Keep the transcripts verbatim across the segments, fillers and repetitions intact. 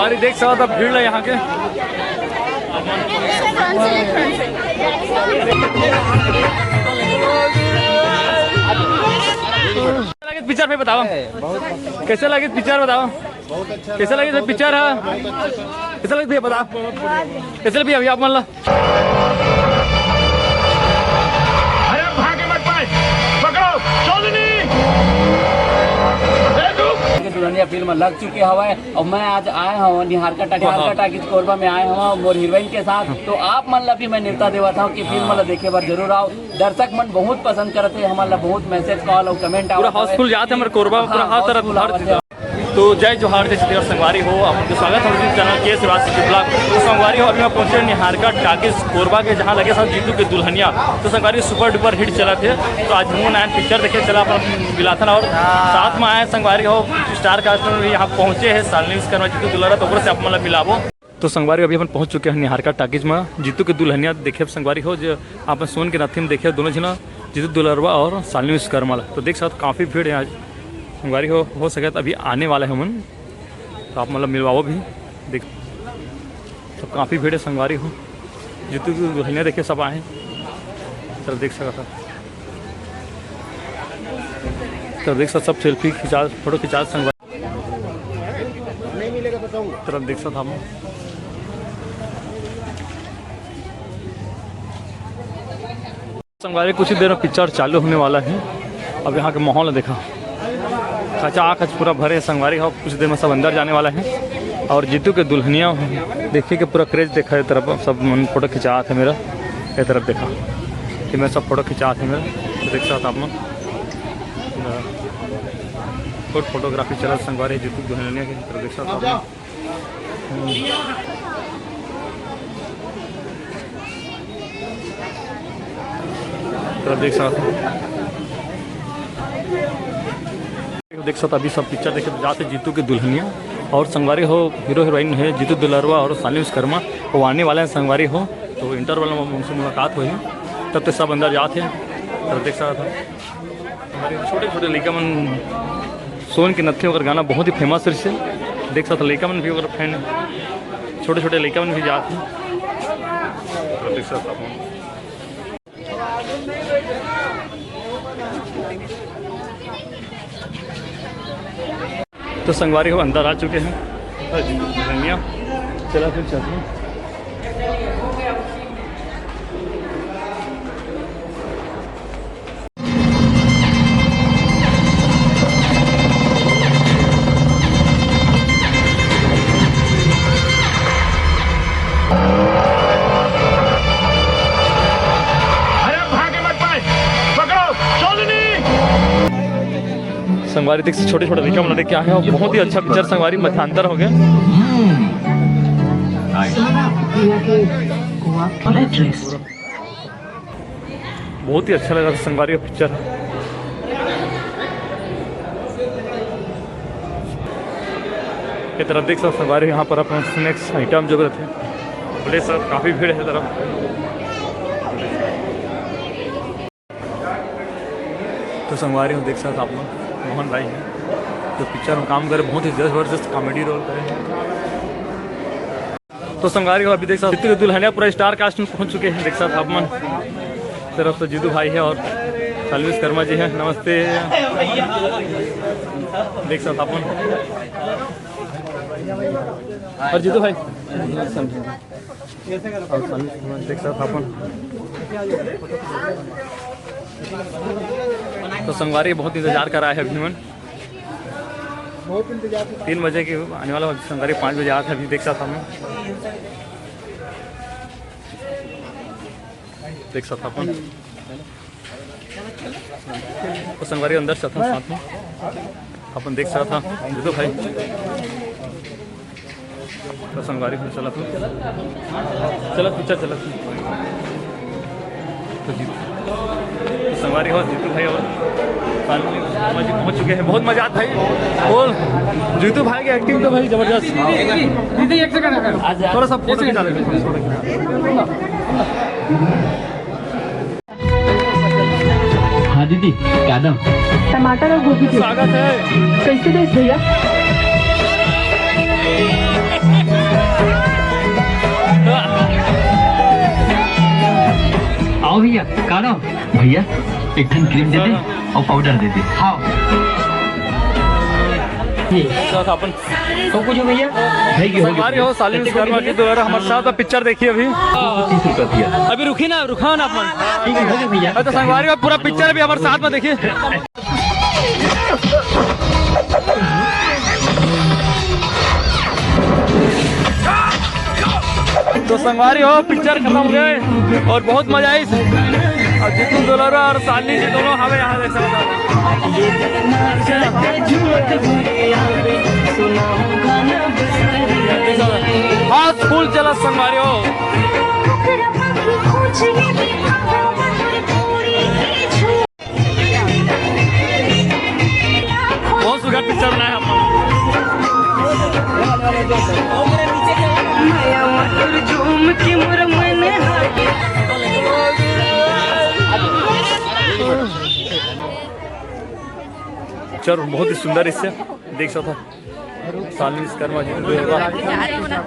अरे देख सकत हव भीड़ ला यहाँ के। कैसे लगे पिक्चर भाई बताओ? कैसे लगे पिक्चर बताओ? कैसे लगे पिक्चर ह? कैसे लगे भैया बताओ? कैसे लगे भैया आप मन ला? अरे भागे मत पाए, पकड़ो, चोदनी। अरे रुक। दुल्हनिया फिल्म लग चुके हवय और मैं आज आए हूँ निहारका टाकीज, निहारका टाकीज कोरबा में आए हूँ मोर हीरोइन के साथ। तो आप मन ला भी मैं नेवता देवत हूँ कि फिल्म ला देखे बर जरूर आओ। दर्शक मन बहुत पसंद करत हे, हमन ला बहुत मैसेज, कॉल और कमेंट पूरा आवत हवय। हाउसफुल जात हे हमर कोरबा, पूरा हाँ, हर तरफ, हाउसफुल हर आवत चीज। हे। तो जय जोहार, जय छत्तीसगढ़ संगवारी हो, आप मन के स्वागत हे हमर YouTube चैनल के सेवा से ब्लॉग। तो संगवारी हो, अभी मैं पहुंचे निहारका टाकीज कोरबा के, जहां लगे साथ जीतू के दुल्हनिया। तो संगवारी सुपर डुपर हिट चलत हे, तो आज हमन आए पिक्चर देखे, चला अपन मिलाथन और साथ में आए संगवारी हो, स्टार कास्ट में भी यहाँ पहुंचे हे शालिनी विश्वकर्मा, जीतू दुलारा, तो ओकरे से आप मन ला मिलाबो। तो संगवारी हो, अभी अपन पहुंच चुके हैं निहारका टाकीज में जीतू के दुल्हनिया देखे। संगवारी हो, जो अपन सोन के नथी में देखे दोनों झना, जीतू दुलरवा और शालिनी विश्वकर्मा ला। तो देख सकत हव काफ़ी भीड़ है आज संगवारी हो, हो सके तो अभी आने वाला है मन, तो आप मतलब मिलवाओ भी। देख सब काफ़ी भीड़ है संगवारी हो, जीतू की दुल्हनिया देखे सब आए हैं। सर देख सकत हव, तो देख सकत हव सब सेल्फी खिंचा, फोटो खिंचा संगवारी। तरफ देख सकत हव संगवारी, कुछ ही देर में पिक्चर चालू होने वाला है। अब यहाँ के माहौल देखा, खचाखच पूरा भरे संगवारी हो। कुछ देर में सब अंदर जाने वाला है और जीतू के दुल्हनिया देखिए कि पूरा क्रेज देखा है तरफ, सब मन फोटो खिंचात है मेरा ये तरफ देखा कि मैं सब फोटो खिंचात है मेरा। तो देख सकत हव आप मन, फुल फोटोग्राफी चलत संगवारी जीतू दुल्हनिया के तरफ देख सकत हव आप मन। हम्म। तरफ देख सकत हव, देख सकत हव अभी सब पिक्चर देखे जात हे जीतू के दुल्हनिया और संगवारी हो हीरो हीरोइन है जीतू दुलरवा और शालिनी विश्वकर्मा, वो आने वाले हैं संगवारी हो, तो इंटरवल में उनसे मुलाकात होही, तब तक सब अंदर जात हे। तरफ देख सकत हव छोटे छोटे लइका मन, सोन के नथी ओकर गाना बहुत ही फेमस रहिसे। देख सकत हव लइका मन भी ओकर फैन हे, छोटे छोटे लइका मन भी जात हे। देख सकत हव तो संगवारी हो अंदर आ चुके हैं। धनिया, चला फिर चलते हैं। अरे भागे मत पाए, पकड़ो, चोदनी। संगवारी देख छोटे छोटे लइका मन ला लेके आए हैं और बहुत ही अच्छा पिक्चर संगवारी मध्यांतर हो गया। बहुत ही अच्छा लगा था संगवारी का पिक्चर। ये तरफ देख सकत हव संगवारी, यहाँ पर अपन स्नैक्स आइटम जो रहते हैं, बोले सर काफ़ी भीड़ है तरफ। तो संगवारी हो देख सकत हव आप मन मोहन भाई हैं, जो पिक्चर में काम करे, बहुत ही जबरदस्त कॉमेडी रोल करे हैं। तो संगवारी हो अभी देख सकत हव जीतू के दुल्हनिया पूरा स्टार कास्ट में पहुंच चुके हैं। देख सकत हव आप मन तरफ से जीतू भाई है और शालिनी विश्वकर्मा जी है। नमस्ते। देख सकत हव आप मन और जीतू भाई और शालिनी विश्वकर्मा देख सकत हव आप मन। तो संगवारी बहुत इंतजार कर रहा है अभी मन। तीन बजे के आने वाला संगवारी, पाँच बजे आत हे अभी देख सकत हव आप मन। देख सकत हव आप मन। तो संगवारी अंदर चलथन साथ में, अपन देख सकत हव जीतू भाई। तो संगवारी हो चलत हव, चलत पिक्चर चलत हव। तो जीतू, तो संगवारी हो जीतू भाई और शालिनी जी पहुंच चुके हैं। बहुत मजा आता है भाई। बोल, जीतू भाई की एक्टिंग तो भाई जबरदस्त। दीदी, दीदी, एक सेकंड, एक सेकंड। थोड़ा सा फोटो खिंचा लेते हैं। हाँ दीदी, क्या दाम? टमाटर और गोभी के। स्वागत है। कैसे देस भैया? भैया, काढ़ो। भैया, एक ठन क्रीम दे दे और पाउडर दे दे। हाँ। ये। तो अपन तो कुछ हो भैया? है कि हो गया? संगवारी हो, सालिन सिनेमा के द्वारा हमारे साथ में पिक्चर देखी अभी। तीस रुपया भैया। अभी रुकी ना, रुका ना अपन। ठीक है, हो गया भैया। तो संगवारी हो, पूरा पिक्चर अभी हमारे साथ में देखिए। तो संगवारी हो, पिक्चर खत्म हो गए और बहुत मजा आई। और जितू दुलारा और साली जी दोनों हमें यहाँ देख सकते हो। हाउसफुल चला संगवारी हो। बहुत सुघर पिक्चर बनाया हम। पिक्चर बहुत ही सुंदर, इससे देख सकता। सालिन सिनेमा जी,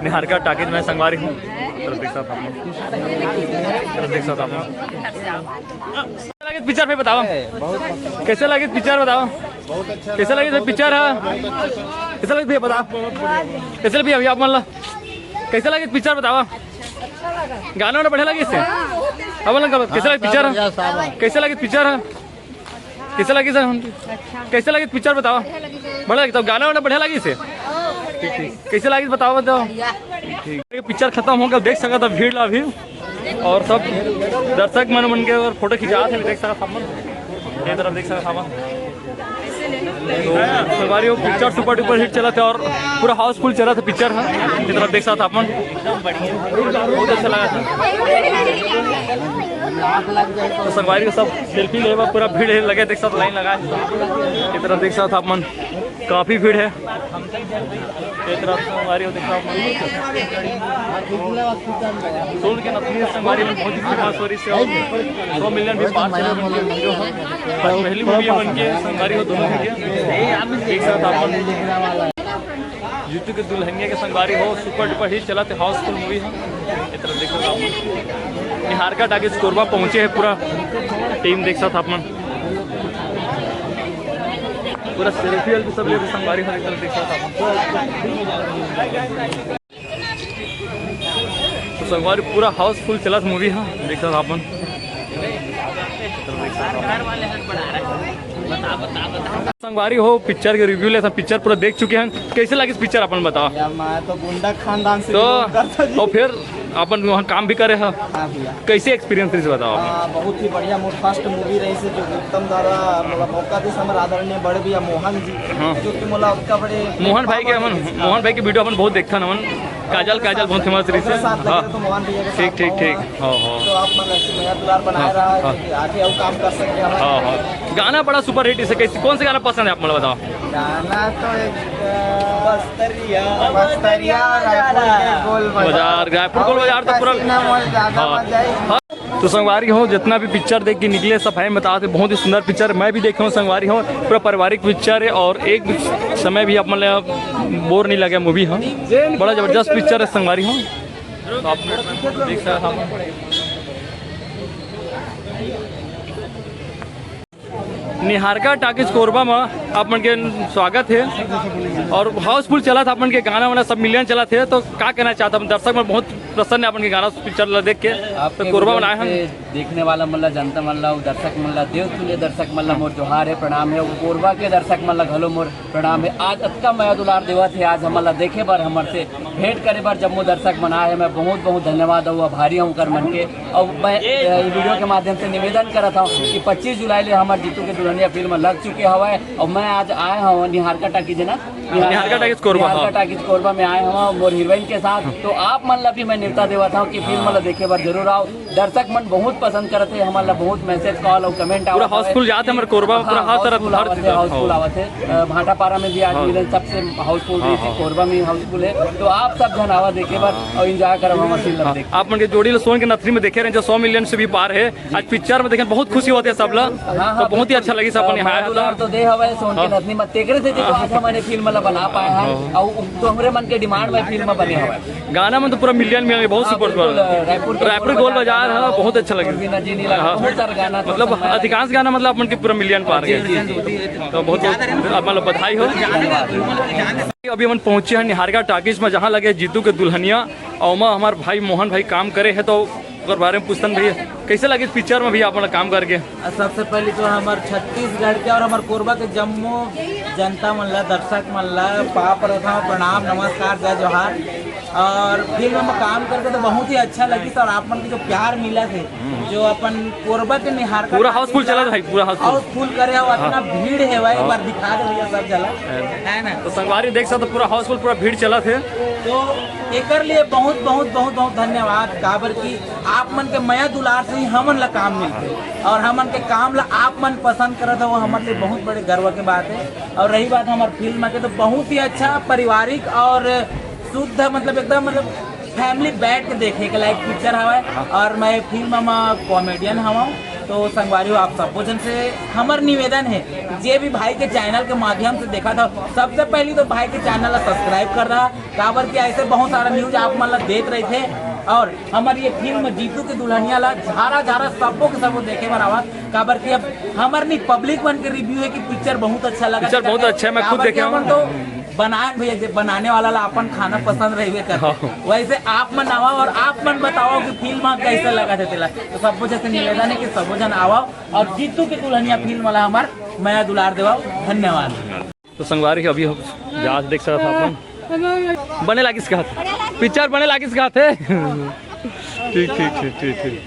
निहारिका टॉकीज में संगवारी हो। इधर देख सकता आप। इधर देख सकता आप। कैसे लगे पिक्चर भाई बताओ? कैसे लगे पिक्चर बताओ? कैसे लगे पिक्चर है? कैसे लगे भैया बताओ? कैसे लगे भैया, आप मान लो, कैसे लगे पिक्चर बताओ? गाना वाना बढ़िया लगे इससे? अब बोलो, कैसे लगे पिक्चर? कैसे लगे पिक्चर है? कैसे लगी सर? कैसे लगी पिक्चर बताओ? बढ़िया लगी, तो गाना वाना बढ़िया लगी से? ठीक, ठीक। कैसे लगी बताओ, बताओ। ठीक। ये पिक्चर खत्म हो गया, देख सकता था भीड़ ला भी, और सब दर्शक मन मन के और फोटो खिंचा थे, देख सकता था मन। ये तरफ देख सकता था मन। तो संगवारी हो, पिक्चर सुपर डुपर हिट चला था और पूरा हाउसफुल चला था पिक्चर, हाँ। ये तरफ देख सकता था अपन, बहुत अच्छा लगा था। तो संगवारी हो, सब सेल्फी लेवा, पूरा भीड़ है, लगे देख सकता, लाइन लगा है। ये तरफ देख सकता था अपन, काफी भीड़ है। ये तरफ संगवारी हो, देख सकता अपन, सोल के नथनी संगवारी में बहुत ही फेमस हो रही है और सौ मिलियन भी पार चले उनके वीडियो हो। आज पहली मूवी है उनके संगवारी हो, दोनों के। एक साथ अपन जीतू के दुल्हनिया के संगवारी हो, सुपर डुपर हिट चला थे, हाउसफुल मूवी है। ये तरफ देख सकता अपन, निहारिका टॉकीज कोरबा पहुंचे है, पूरा टीम देख सकता अपन, पूरा सेल्फी वेल्फी सब लेते संगवारी हो, एक तरफ देख सकता अपन। तो संगवारी पूरा हाउसफुल चलत मूवी ह, देख सकत अपन। संगवारी हो, पिक्चर के रिव्यू लेथन, पिक्चर पूरा देख चुके हन। कैसे लगिस पिक्चर, अपन बताओ। यार, मैं तो गुंडा खानदान से तो, belong करता जी। और फिर अपन वहाँ काम भी करे ह, हाँ भैया। कैसे एक्सपीरियंस रहिस, बताओ। हाँ, बहुत ही बढ़िया, मोर फर्स्ट मूवी रहिस हे, जो उत्तम दादा मोला मौका दिस, हमर आदरणीय बड़े भैया मोहन जी, हाँ। जो कि मोला अतका बड़े मोहन भाई के हमन, हाँ। मोहन भाई के वीडियो हमन बहुत देखथन हमन। काजल, काजल बहुत फेमस रहिस हे। ओकरे साथ लगे हाँ। तो मोहन भैया के ठीक, साथ ठीक, बहुत ठीक। हाँ, हाँ। तो आप मन ऐसे मया दुलार बनाए हाँ, रहा, हाँ। कि आगे अउ काम कर सके हमन। हाँ, हाँ। गाना बड़ा सुपर हिट, इसे कैसे, कौन से गाना पसंद है आप, मतलब बताओ? गाना तो एक, अ, बस्तरिया, बस्तरिया, रायपुर के गोल बाजार। बाजार, रायपुर गोल बाजार तो पूरा और कैसीना मॉल ज्यादा हाँ। मजा आई। हाँ। तो संगवारी हो, जितना भी पिक्चर देख के निकले, सब है बताते, बहुत ही सुंदर पिक्चर। मैं भी देखे हूँ संगवारी हो, पूरा पारिवारिक पिक्चर है और एक समय भी आप मतलब बोर नहीं लगे मूवी। हाँ, बड़ा जबरदस्त पिक्चर है संगवारी हो। तो आप देख सकते हैं। निहारिका टॉकीज कोरबा म आप मन के स्वागत हे और हाउसफुल चलत हे, आप मन के गाना वाना सब मिलियन चलत हे, तो का कहना चाहत हे? दर्शक मन बहुत प्रसन्न हे आप मन के गाना पिक्चर ला देख के। आप तो कोरबा म आए हन। देखने वाला मन ला, जनता मन ला, दर्शक मन ला, देव तुल्य दर्शक मन ला मोर जोहार हे, प्रणाम हे। कोरबा के दर्शक मन ला घलो मोर प्रणाम हे। आज अतका मया दुलार देवत हे, आज हमन ला देखे बर, हमर से भेंट करे बर जम्मो दर्शक मन आए हे, मैं बहुत बहुत धन्यवाद अउ आभारी हूँ ओकर मन के। अउ मैं, अ, ये वीडियो के माध्यम से निवेदन करत हूँ कि पच्चीस जुलाई ले हमर जीतू के दुल्हनिया फिल्म लग चुके हवय अउ मैं आज आए हूँ निहारिका टॉकीज ना, निहारिका टॉकीज कोरबा, निहारिका हाँ। टॉकीज कोरबा में आए हूँ मोर हीरोइन के साथ। तो आप मन ला भी मैं न्योता देवत हूँ कि फिल्म ला देखे बर जरूर आओ। दर्शक मन बहुत पसंद करत हे, हमन ला बहुत मैसेज, कॉल अउ कमेंट पूरा आवत हवय। हाउसफुल जात हे हमर कोरबा, हाँ, पूरा हर तरफ, हाउसफुल हर आवत चीज हे, है। हाउसफुल हाँ। आवत हे। अ, भाटापारा में भी आज हाँ। मिलन सबसे हाउसफुल हाँ, रहिस हे, हाँ। कोरबा में हाउसफुल हे। तो आप सब झन आवा देखे बर हाँ। अउ एंजॉय करब हमर फिल्म हाँ। देख। आप मन के जोड़ी ल सोन के नथनी में देखे रहे, जो सौ मिलियन से भी पार हे। आज पिक्चर में देखे, बहुत खुशी होत हे सब ला। हाँ, हाँ, तो बहुत ही बिल्कुल। अच्छा लगिस अपन अ, यहाँ आए तो। दुलार तो दे हवय, हाँ। नथनी म तेकरे से देखो आज हमन फिल्म ला बना पाए हन। हाँ। अउ तो हमरे मन के डिमांड में फिल्म बने हवय। गाना मन तो पूरा मिलियन मिलियन, बहुत हाँ, सुपर बिल्कुल, सुपर। रायपुर के रायपुर गोल बाजार, हाँ, बहुत अच्छा लगे। हाँ। बहुत सारा गाना तो मतलब अधिकांश गाना मतलब अपन के पूरा मिलियन पार गए। तो बहुत बहुत आप मतलब बधाई हो। अभी हमन पहुंचे हैं निहारिका टॉकीज में, जहां लगे जीतू के दुल्हनिया, अउ ओमा हमार भाई मोहन भाई काम करे है, तो ओकर बारे में पूछतन भैया, कैसे लगे पिक्चर में भी आप मन काम करके? आ, सबसे पहले तो हमर छत्तीसगढ़ के और हमर कोरबा के जम्मो जनता मन ला, दर्शक मन ला पाँव परत हंव, प्रणाम, नमस्कार, जय जोहार। और फिल्म में काम करके तो बहुत ही अच्छा लगिस और आप मन के जो प्यार मिलत हे, जो अपन कोरबा के निहारिका पूरा हाउसफुल चलत हे भाई, पूरा हाउसफुल। हाउसफुल करे हो, अतना भीड़ हे भाई, एक बार दिखा दे भैया सब झला, है ना? तो संगवारी देख सकत हो, पूरा हाउसफुल, पूरा भीड़ चलत हे। तो एकर लिए बहुत बहुत बहुत बहुत धन्यवाद, काबर कि आप मन के मया दुलार से ही हमन ला काम मिलथे और हमन के काम ला आप मन पसंद करत हो, वो हमर लिए बहुत बड़े गर्व के बात है। और रही बात हमर फिल्म के, तो बहुत ही अच्छा पारिवारिक और शुद्ध, मतलब एकदम, मतलब फैमिली बैठ के देखे के लायक पिक्चर हवय। और मैं फिल्म में कॉमेडियन हवं, तो संगवारी हो, आप सबो झन से हमर निवेदन है, जे भी भाई के चैनल के माध्यम से देखत हो, सबसे पहली तो भाई के चैनल ला सब्सक्राइब कर रहा, काबर कि ऐसे बहुत सारा न्यूज आप मन ला देत रहिथे। और हमर ये फिल्म जीतू के दुल्हनिया ला झारा झारा सबो के सबो देखे बर आवत, काबर कि अब हमर नहीं, पब्लिक मन के रिव्यू है कि पिक्चर बहुत अच्छा लगा। पिक्चर बहुत अच्छा है, मैं खुद काबर कि देखे हूँ। हमन तो बनाए भैया, जे बनाने वाला ला अपन खाना पसंद रहिबे करथे। हाँ। वैसे आप मन आवा और आप मन बताओ कि फिल्म कैसे लगा थे तेला। तो सबो झन से निवेदन है कि सबो झन आवा और जीतू के दुल्हनिया फिल्म वाला हमार मया दुलार देवा। धन्यवाद। तो संगवारी, अभी हम जहाज देख सकत हन अपन। बने लागिस कहत हे। पिक्चर बने लागिस कहत हे। ठीक, ठीक, ठीक, ठीक, ठीक।